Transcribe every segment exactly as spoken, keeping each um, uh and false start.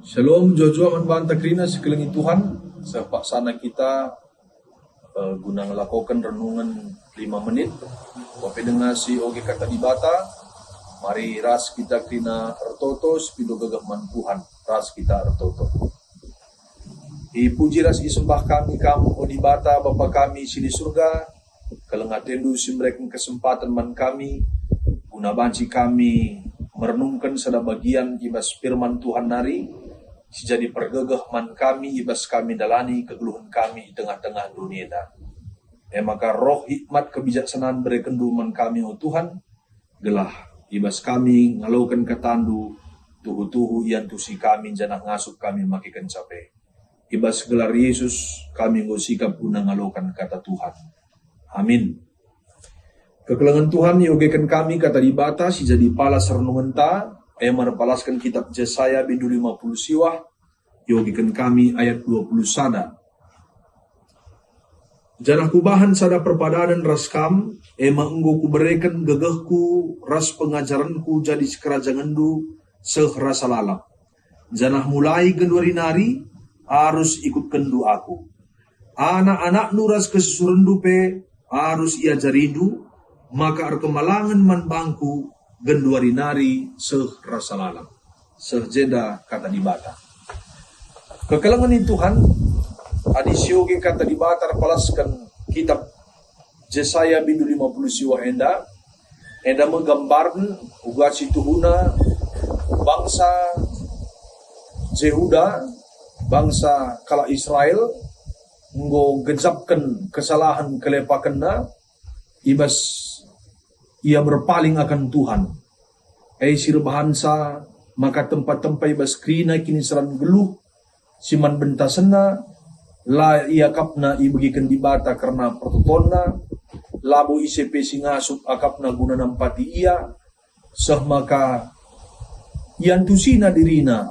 Shalom, mejuah-juah man banta kerina si kelengi Tuhan. Seh paksana kita, eh, guna ngelakoken renungen lima menit. Ope denga si oge kata Dibata, mari ras kita kerina ertoto, sepindo gegeh man Tuhan, ras kita ertoto. Ipuji ras isembah kami Kam, o Dibata, Bapa kami si di Surga, keleng ateNdu si mereken kesempaten man kami, guna banci kami merenungken sada bagian i bas Firman Tuhan nari, si jadi pergegeh man kami i bas kami ndalani kegeluhen kami i tengah-tengah doni enda. E maka roh hikmat kebijaksanaan berekenNdu man kami, o Tuhan, gelah i bas kami ngaloken kataNdu, tuhu-tuhu iantusi kami janah ngasup kami makekenca pe. I bas gelar Yesus kami enggo sikap guna ngaloken kata Tuhan. Amin. Kekelengen Tuhan, iogeken kami kata Dibata si jadi palas renungenta, e me erpalasken kitap Jesaya bindu lima puluh siwah, iogeken kami ayat dua puluh sada. Janah kubahan sada perpadanen ras kam, e me enggo kubereken gegehku ras pengajarenku jadi sikerajangenndu seh rasa lalap. Janah mulai genduari nari arus ikutkenndu aku. Anak-anakndu ras kesusurenndu pe arus iajarindu, maka erkemalangen man bangku genduari nari seh rasa lalap. Seh jenda kata Dibata. Kekelengen Tuhan, adi sioge kata Dibata erpalasken kitap Jesaya bindu lima puluh siwah enda, enda me gambaren uga si tuhuna bangsa Jehuda, bangsa kalak Israel, enggo gejapken kesalahen kelepakenna i bas ia berpaling akan Tuhan. E si erbahansa maka tempa-tempa i bas kerina kiniseran geluh si man bentasenna la iakapna ibegiken Dibata kerna pertotonna, labo ise pe si ngasup akapna guna nampati ia, seh maka iantusina dirina,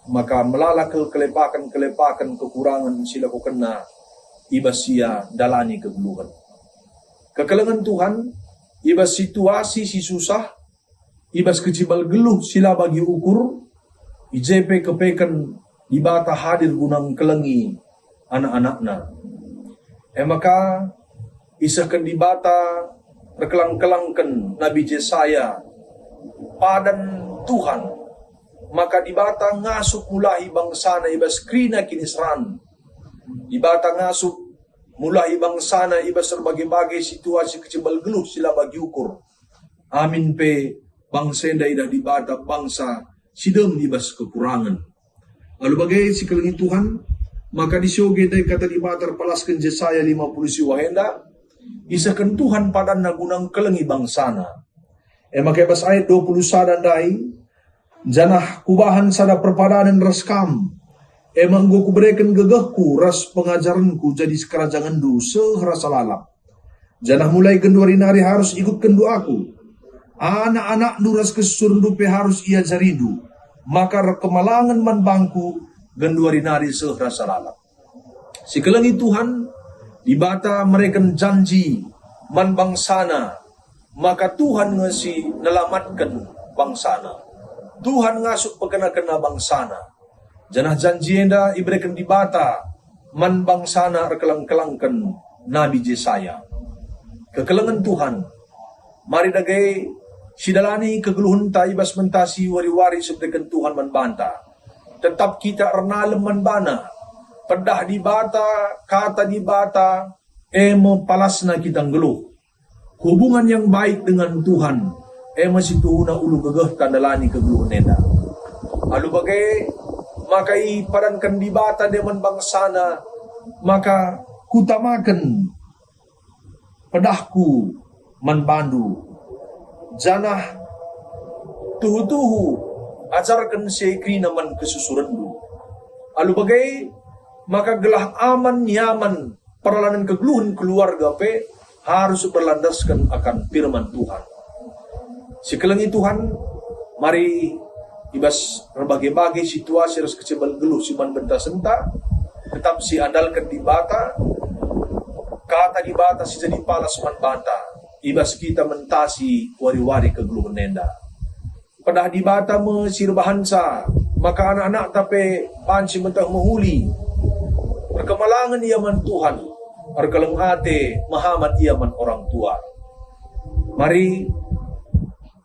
maka melala kal kelepaken-kelepaken kekurangen si ilakokenna i bas ia ndalani kegeluhen. Kekelengen Tuhan, i bas situasi si susah, i bas kecibal geluh si la bagi ukur, i je pe kepeken Dibata hadir guna ngkelengi anak-anakNa. E maka, isehken Dibata erkelang-kelangken Nabi Jesaya padan Tuhan, maka Dibata ngasup mulahi bangsaNa i bas kerina kiniseran. Dibata ngasup mulahi bangsaNa i bas erbage-bage situasi kecibal geluh si la bagi ukur. Amin pe, bangsa enda idah Dibata bangsa si dem i bas kekurangen. Alu bage si kelengi Tuhan, maka adi sioge ndai kata Dibata erpalasken Jesaya lima puluh siwah enda, isehken Tuhan padanNa guna ngkelengi bangsaNa. E maka i bas ayat dua puluh sada ndai, janah kubahan sada perpadanen ras kam, e me enggo kubereken gegehku ras pengajarenku jadi sikerajangenndu seh rasa lalap. Janah mulai genduari nari arus ikutkenndu aku. Anak-anakndu ras kesusurenndu pe arus iajarindu, maka erkemalangen man bangku genduari nari seh rasa lalap. Si kelengi Tuhan, Dibata mereken janji man bangsaNa, maka Tuhan nge si nelamatken bangsaNa. Tuhan ngasup pekena-kena bangsaNa. Janah janji enda ibereken Dibata man bangsaNa erkelang-kelangken Nabi Jesaya. Kekelengen Tuhan, mari dage sidalani kegeluhenta i bas mentasi wari-wari si ibereken Tuhan man banta. Tetap kita ernalem man baNa. Pedah Dibata, kata Dibata, e me palasna kita nggeluh. Hubungan yang baik dengan Tuhan, e me si tuhuna ulu gegehta ndalani kegeluhen enda. Alu bage, maka ipadanken Dibata nde man bangsaNa, maka kutamaken pedahku man bandu, janah tuhu-tuhu ajarken si e kerina man kesusurenndu. Alu bage, maka gelah aman nyaman perlanen kegeluhen keluarga pe arus berlandasken akan Firman Tuhan. Si kelengi Tuhan, mari i bas erbage-bage situasi ras kecibal geluh si man bentasenta, tetap siandalken Dibata, kata Dibata si jadi palas man banta, i bas kita mentasi wari-wari kegeluhen enda. Pedah Dibata me si erbahanca Maka anak-anakta pe banci meteh mehuli. Erkemalangen ia man Tuhan, erkeleng ate mehamat ia man orang tua. Mari,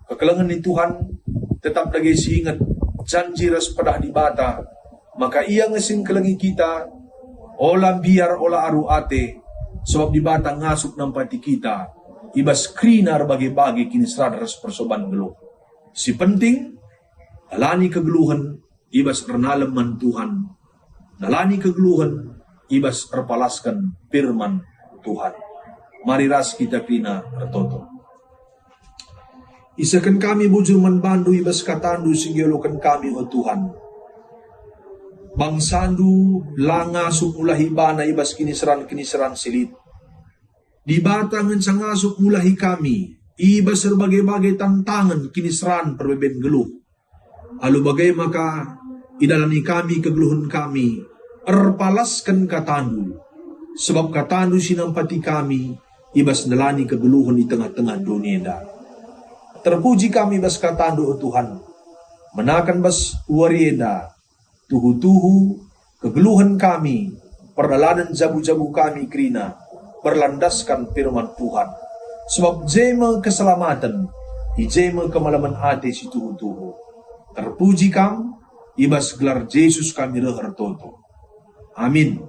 kekelengen ni Tuhan, tetap dage siinget janji ras pedah Dibata, maka Ia nge si ngkelengi kita, ola mbiar, ola aru ate, sabap Dibata ngasup nampati kita i bas kerina erbage-bage kiniseran ras persoban geluh. Si penting, dalani kegeluhen i bas ernalem man Tuhan, dalani kegeluhen i bas erpalasken Firman Tuhan. Mari ras kita kerina ertoto. Isehken kami bujur man bandu i bas katandu si ngioloken kami, o Tuhan. BangsaNdu la ngasup mulahi bana i bas kiniseran-kiniseran si lit. Dibata ngenca ngasup mulahi kami i bas erbage-bage tantangen kiniseran perbeben geluh. Alu bage maka idalani kami kegeluhen kami, erpalasken katandu, sebab katandu si nampati kami i bas ndalani kegeluhen i tengah-tengah doni enda. Terpuji kami bas katandu, o Tuhan, menaken bas wari enda, tuhu-tuhu, kegeluhen kami, perdalanen jabu-jabu kami kerina, berlandaskan Firman Tuhan. Sebab je me keselamaten, i je me kemalemen ate si tuhu-tuhu. Terpuji Kam, i bas gelar Jesus kami reh ertoto. Amin.